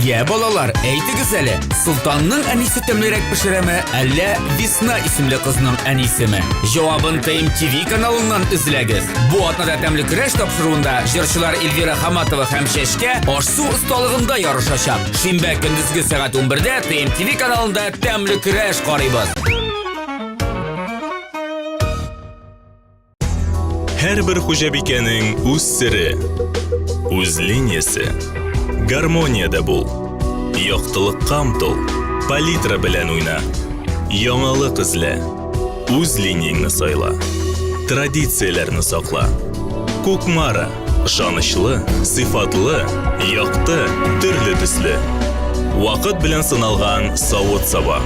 Я, балалар, әйтегез әле, Солтанның әнисе тәмлерәк пешерәме, әллә Весна исемле кызның әнисеме? Җавабын ТМТВ каналыннан эзләгез. Бу атнада тәмле көрәш тапшыруында җырчылар Эльвира Хаматова һәм Чәчкә аш-су осталыгында ярышачак. Шимбә көндезге сәгать 11-дә ТМТВ каналында тәмле көрәш карыйбыз. Һәрбер хуҗабикәнең үз сере, үз линиясе. Гармониядә бул. Яктылыкка омтыл. Палитра белән уйна. Яңалык эзлә. Үз линияңне сайла. Традицияләрне сакла. Кукмара. Ышанычлы, сыйфатлы, якты, төрле төсле. Вакыт белән сыналган савыт-саба.